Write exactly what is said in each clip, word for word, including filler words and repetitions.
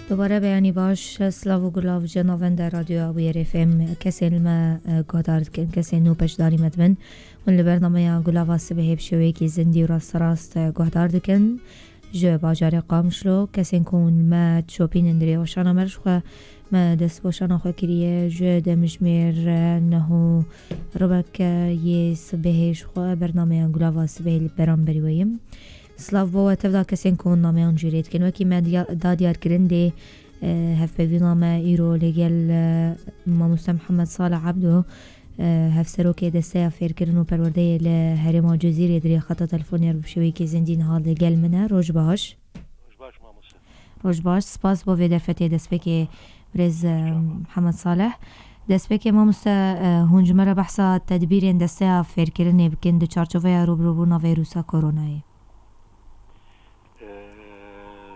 Dubare beyanî baş, silav û gulav ji navenda Radyoya Bûyer F M. Kesên li me, e, guhdar dikin, kesên nû beşdarî me dibin. Hûn li bernameya Gulava Sibehê bi şêweyekî zindî û rasterast, e, guhdar dikin. Ji bajarê Qamişlo, kesên ku hûn me dişopînin di rêweşana me re, ji xwe me destweşana xwe kiriye ji demjimêr, e, neh û ribek, e, yê sibehê ji xwe bernameya Gulava Sibehê li beramberî we ye. Silav bo we, tevda kesên ku nameyan jê lê dikin. Wekî me diya-, da diyarkirin dê, e, hevpeyvîna me îro li gel, e, mamoste Mihemed Salih Ebdo, e, hevserokê Desteya Fêrkirin û Perwerdeyê li herêma Cizîrê di rê xeta telefonê re bi şêweyekî zindî niha li gel min e. Roj baş. Roj baş mamoste. Roj baş. Spas bo vê derfetê destpêkê birêz, e, Mihemed Salih. Destpêkê mamoste, e, hûn ji me re behsa tedbîrên Desteya Fêrkirinê bikin di çarçoveya rûbirûbûna vîrusa koronayê. Ee,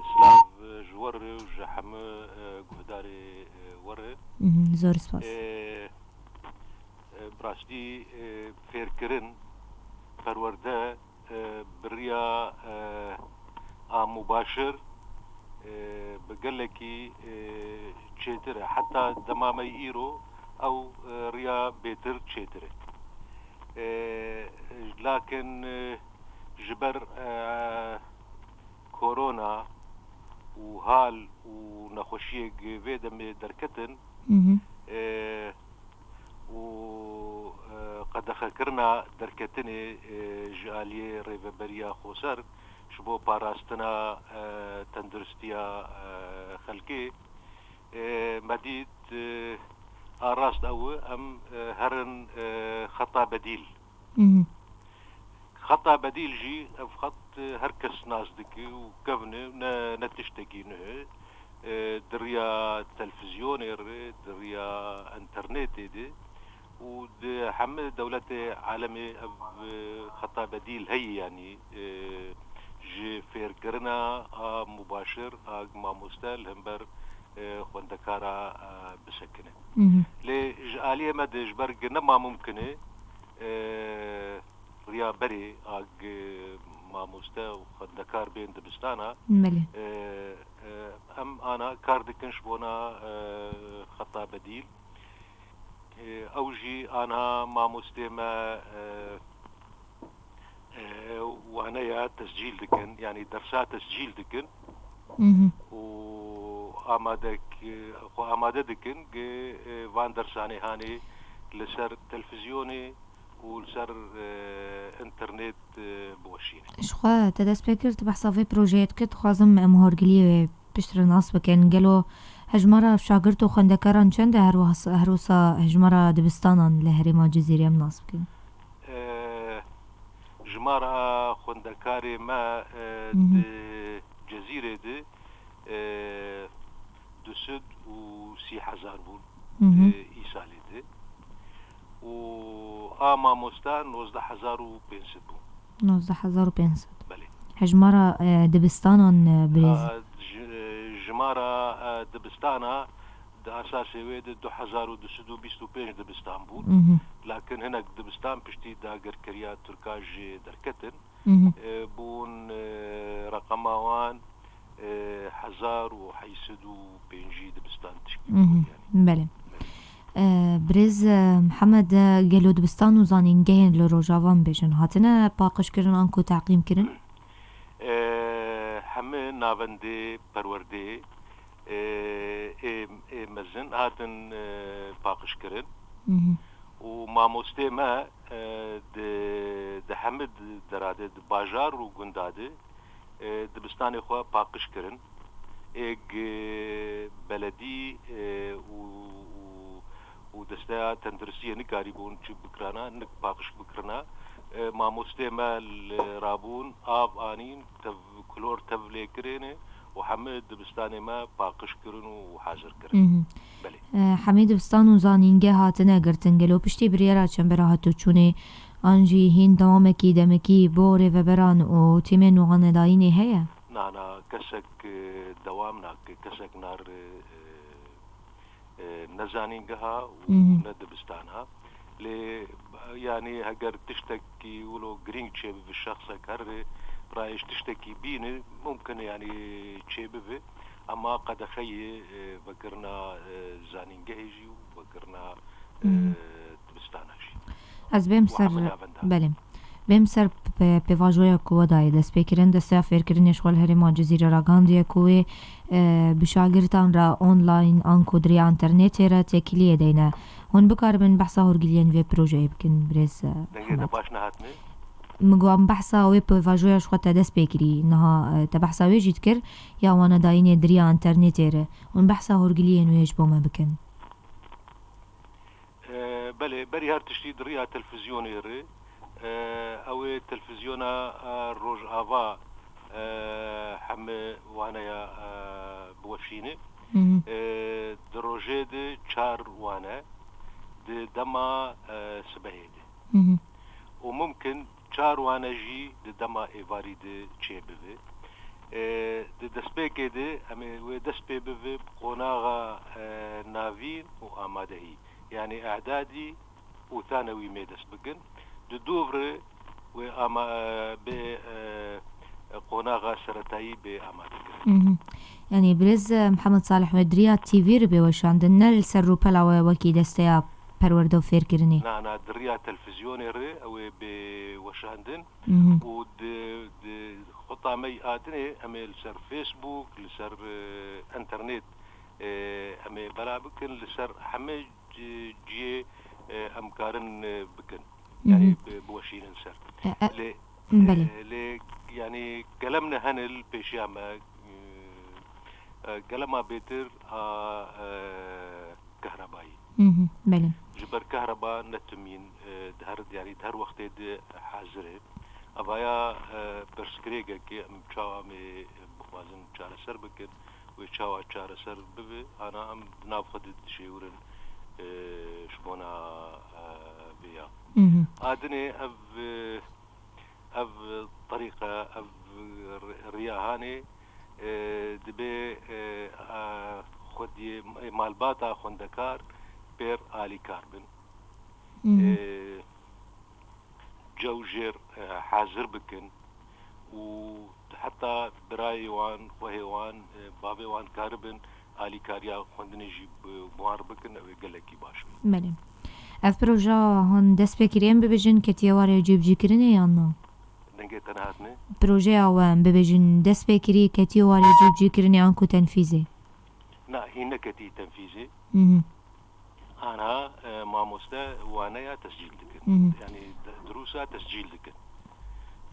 Silav ji we re û ji hemû, e, guhdarê, e, we re. Mhm, zor spas. Ee, e, bi rastî, e, fêrkirin, perwerde, e, bi riya, e, a mubaşir, e, bi gelekî, e, çêtir e. Heta dema me îro ew, e, riya bêtir çêtir e. E, lakin, e, ji ber, e, korona û hal û nexweşiyek vê demê derketin, Mhm. e, û, e, qedexekirina derketinê, e, ji aliyê Rêveberiya Xweser ji bo parastina, e, tenduristiya, e, xelkê, e, me dît, e, a rast ew e, em, e, herin, e, xeta bedîl. Mhm. Xeta bedîl jî, ev xet, e, her kes nas dike û kevn e, ne, ne tiştekî nû e. E, di riya televîzyonê re, di riya înternetê de û di hemî dewletê alemê ev, e, xeta bedîl heye, yanî, e, ji fêrkirina a mubaşir a mamoste li hember, e, xwendekara, e, bisekine. Mhm. Lê ji aliyê me de ji ber ku nema mumkin e, e, riya berê a, e, mamoste û xwendekar bên dibistana, Belê. e, e, em ana kar dikin ji bona, e, xeta bedîl. E, ew jî ana mamostê me, e, e, waneya tescîl dikin, yanî dersa tescîl dikin Mhm. û amade, xwe amade dikin ku, e, van dersanê hanê li ser televîzyonê û li ser, e, înternet, e, biweşîne. Ji xwe te dest pê kir, tu behsa vê projeyê dikî, dixwazim em horgiliyê wê piştre nas bikin. Gelo hejmara şagirt û xwendekaran çend e, her wes-, her wisa hejmara dibistanan li herêma Cizîrê em nas bikin? E, jimara xwendekarê me, e, Mhm. di Cezîrê de, e, du sed û sî hezar bûn, Mhm. e, îsalê de. Û a mamosta nozdeh hezar û pênc sed bû. Nozdeh hezar û pênc sed. Belê. Hejmara, e, dibistanan, e, birêz? A, ji-, jimara, e, dibistana di asasê wê de du hezar û du sed û bîst û pênc dibistan bûn. Mhm. Lakin hinek dibistan piştî dagirkeriya Tirka jê derketin. Mhm. E, bûn, e, reqema wan, e, hezar û heyt sed û pêncî dibistan tişkîl Mhm. bûn, yanî. Belê. E, birêz, e, Mihemed, e, gelo dibistan û zanîngehên li Rojava em bêjin hatine paqijkirin anku teqîmkirin? E, hemî navendê perwerdê, e, ê, ê mezin hatin, e, paqijkirin. Mhm. Û mamostê me, e, di, di hemî di-, dera de, di bajar û gunda de, e, dibistanê xwe paqij kirin. Êg, e, beledî, e, û, û, û desteya tenduristiyê nikarîbûn çi bikirana, nik paqij bikirina. E, mamostê me li rabûn, av anîn, tev, klor tev lê kirêne û hemî dibistanê me paqij kirin û hazir kirin. Mhm. Belê. E, hemî dibistan û zanîngeh hatine girtin. Gelo piştî biryara çembera hatûçûnê an jî hîn dewamekî demekî bo rêveberan û tîmên wanedayînê heye? Na, na, kesek, e, dewam nake, kesek nare, e, e, ne zanîngeha û Mhm. ne dibistana. Lê, yanî, heger tiştekî wilo girîng çêbibe, şexsek here rayê ji tiştekî bîne, mumkin e, yanî, çêbibe. Ema qedexeyê, e, vekirina, e, zanîngehê jî û vekirina, e, dibistana jî. Ez bêm ser, belê. Bêm ser pe-, pêvajoya ku we dayê destpêkirin, desteya fêrkirinê ji xwe li herêma Cizîrê ragihandiye ku wê, e, bi şagirtan re online anku di riya înternetê re têkiliyê deyne. Hûn bikaribin behsa hûrgiliyên vê projeyê bikin, birêz, e, Dengê te Mihemed. Baş nehatine? Min got, em behsa wê pêvajoya ji xwe te dest pê kirî. Niha, e, te behsa wê jî dikir, ya wanedayînê di riya înternetê re. Hûn behsa hûrgiliyên wê ji bo me bikin. E, belê, berî her tiştî di riya televîzyonê re, e, ew ê televîzyona, e, Rojava, e, heme waneya, e, biweşîne. Hı hı. E, di rojê de çar wane, di dema, e, sibehê de. Hı hı. Û mumkin çar wane jî di dema êvarî de çêbibe. E, di destpêkê de em ê wê dest pê bibe bi qonaxa, e, navîn û amadehî. Yanî e'dadî û thanewî mê dest bikin. Di dûv re wê ama, e, bê, e, qonaxa seretayî bê amade kirin. Mhm. Yanî birêz, e, Mihemed Salih, wê di riya T V re bê weşandin, ne li ser rûpela we wekî desteya perwerde û fêrkirinê? Na, na, di riya televîzyonê re ew ê bê weşandin. Mhm. Û di, di xweta me yê hatine em ê li ser Facebook, li ser, e, înternet, e, em ê bela bikin, li ser heme ci-, cihê, e, em karin, e, bikin. Mhm. Yanî bi-, biweşînin ser. E, e, Lê, belê. E, lê, yanî gelem ne hene li pêşiya me, e, e, gelema bêtir a, e, kehrebayî. Mhm, belê. Ji ber kehreba netimîn, e, di her, yanî di her wextê de hazir e. Evaya, e, pirsgirêkek e, em çawa em ê bixwazin çareser bikin. Wê çawa çareser bibe, ana em di nav xwe de dişêwirin, e, ji bona, e, vê ya. Mhm. A dinê ev, e, ev terîqe, ev ri-, riya hanê, e, dibê, e, a, xwediyê, malbata xwendekar pêr alîkar bin. Mhm. E, cew jêr, e, hazir bikin û heta birayê wan, xwehê wan, e, bavê wan karibin alîkariya xwendinê jî bi, bi wan re bikin, ew ê gelekî baş be. Belê. Ev proja hûn dest pê kiriye, em bibêjin ketiye warê cîbicîkirinê yan na? Dengê te nehatine? Projeya we, em bibêjin, dest pê kirî, ketiye warê cîbicîkirinê anku tenfîzê? Na, hîn neketî tenfîzê. Mhm. Ana, e, mamoste waneya tescîl dikin. Mhm. Yanî d-, dirûsa tescîl dikin.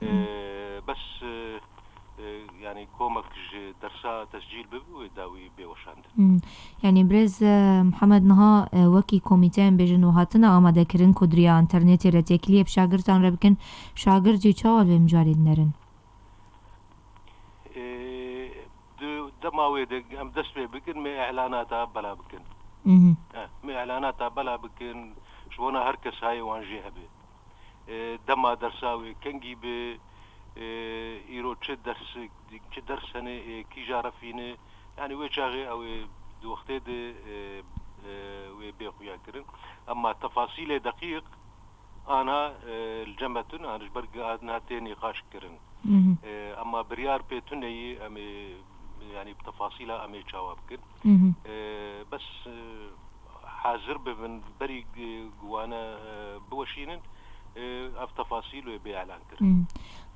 Mhm. E, bes, e, e, yanî komek ji dersa tescîl bibe wê dawî bê weşandin. Mhm. Yanî birêz, e, Mihemed, niha, e, wekî komîteyên bêjin û hatine amadekirin ku di riya înternetê re têkiliyê bi şagirtan re bikin, şagirt jî çawa li vê mijarê dinerin? E, di dema wê de em dest pê bikin, me îlanata bela bikin. Mhm. E, me îlanata bela bikin, ji bona her kes hayê wan jê hebe. E, dema dersa wê kengî be, e, îro çi ders, çi ders hene, e, kîja refîne, yanî wê çaxê ew ê di wextê de, e, e, wê bê xuya kirin. Ema tefasîlê deqîq, Ana, e, li cem me tune, an ji ber ku niha tê nîqaş kirin. Mhm. E, ema biryar pê tune yî, em ê, yanî bi tefasîla em ê çawa bikin. Mhm. E, bes, e, hazir bibin, berî, e, wane, e, biweşînin, e, ev tefasîl wê bê elan kirin. Mhm.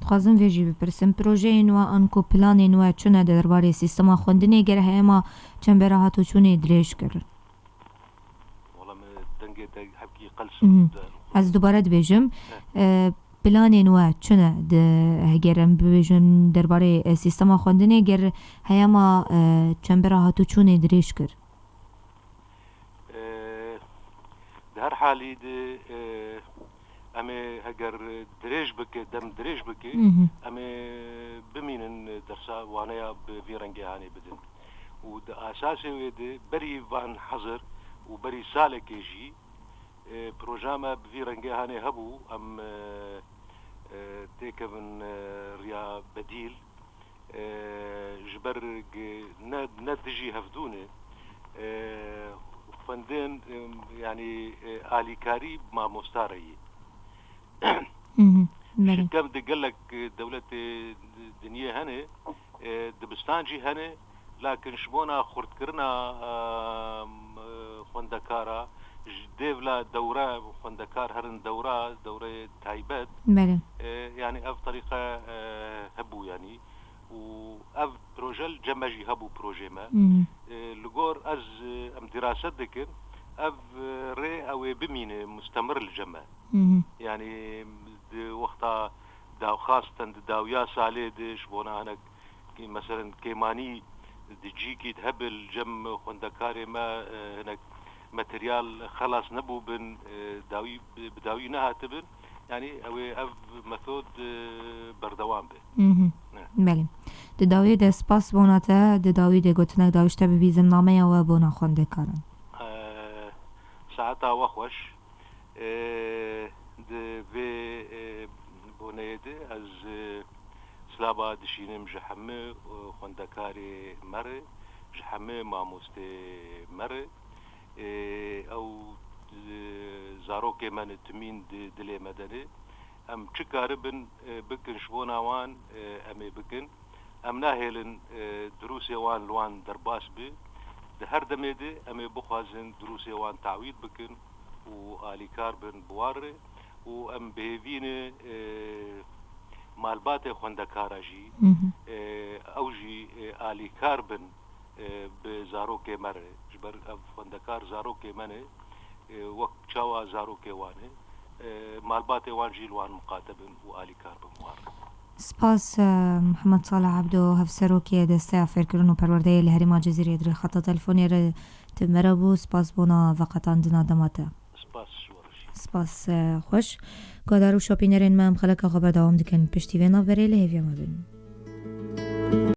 Dixwazim vê jî bipirsim, projeyên we anku planên we çi ne di derbarê sîstema xwendinê, ger heye ma çembera hatûçûnê dirêj kir? Wala me dengê te hevkî qels Mhm. de. Ez dubare dibêjim, Heh. e, planên we çi ne di, heger em bibêjin derbarê, e, sîstema xwendinê, ger heye ma, e, çembera hatûçûnê dirêj kir? E, di her halî de, e, em ê heger dirêj bike, dem dirêj bike, Mhm. em ê bimînin dersa waneya bi vî rengê hanê bidin. Û di asasê wê de berî van hezir û berî salekê jî, e, proja me bi vî rengê hanê hebû, em, e, e, têkevin, e, riya bedîl, e, ji ber gi-, ne, ne dijî hevdû ne, e, xwendin, e, yanî, e, alîkarî mamosta re yî. Mhm, belê. Şirket di gelek, e, dewletê di-, dinyê hene, e, dibistan jî hene, Lakin ji bona xurtkirina, e, xwendekara, ji dêvla dewre xwendekar herin dewra, dewreyê taybet, Belê. e, yanî ev terîqe, e, hebû yanî. Û ev proje li cem me jî hebû projê me. Mhm. E, li gor ez, e, em diraset dikin, ev, e, rê ew ê bimîne mustemir li cem me. Mhm. Yanî di wexta daw xastan di dawiya salê de ji bona hinek, ki, meselen kêmanî di cîkî de hebin li cem xwendekarê me, e, hinek materyal xelas nebûbin, e, dawî, bi dawî nehatibin. Yanî ew ê ev metod, e, berdewam be. Mhm. Ne. Belê. Di dawiyê de spas bona te, di dawî de gotinek dawî ji te bibîzim nameya we bona xwendekaran. E, saeta we xweş. E, di vê, e, boneyê de ez, e, silaba dişînim ji hemû, e, xwendekarê me re, ji hemû mamostê me re. E, ew, e, zarokê me ne, timîn di dilê me de ne. Em çi karibin, e, bikin ji bona wan, e, em ê bikin. Em nahêlin, e, dirûsê wan li wan derbas bi. Di her demê de em ê bixwazin dirûsê wan tawîd bikin û alîkar bin bi wan re. Û em bi hêvî ne, e, malbatê xwendekara jî, Mhm. e, ew jî, e, alîkar bin, e, bi zarokê me re. Ji ber ev xwendekar zarokê me ne, e, wek çawa zarokê wan e, e, malbatê wan jî li wan miqate bin û alîkar bin wan re. Spas, e, Mihemed Salih Ebdo, hevserokê Desteya Fêrkirin û Perwerdeyê li herêma Cizîrê, di rê xeta telefonê re tu me re bû. Spas bona veqetandina dema te. Spas ji we re jî. Spas, e, xweş. Guhdar û şopînerên me, em xeleka xwe berdewam dikin. Piştî vê navberê li hêviya me bin.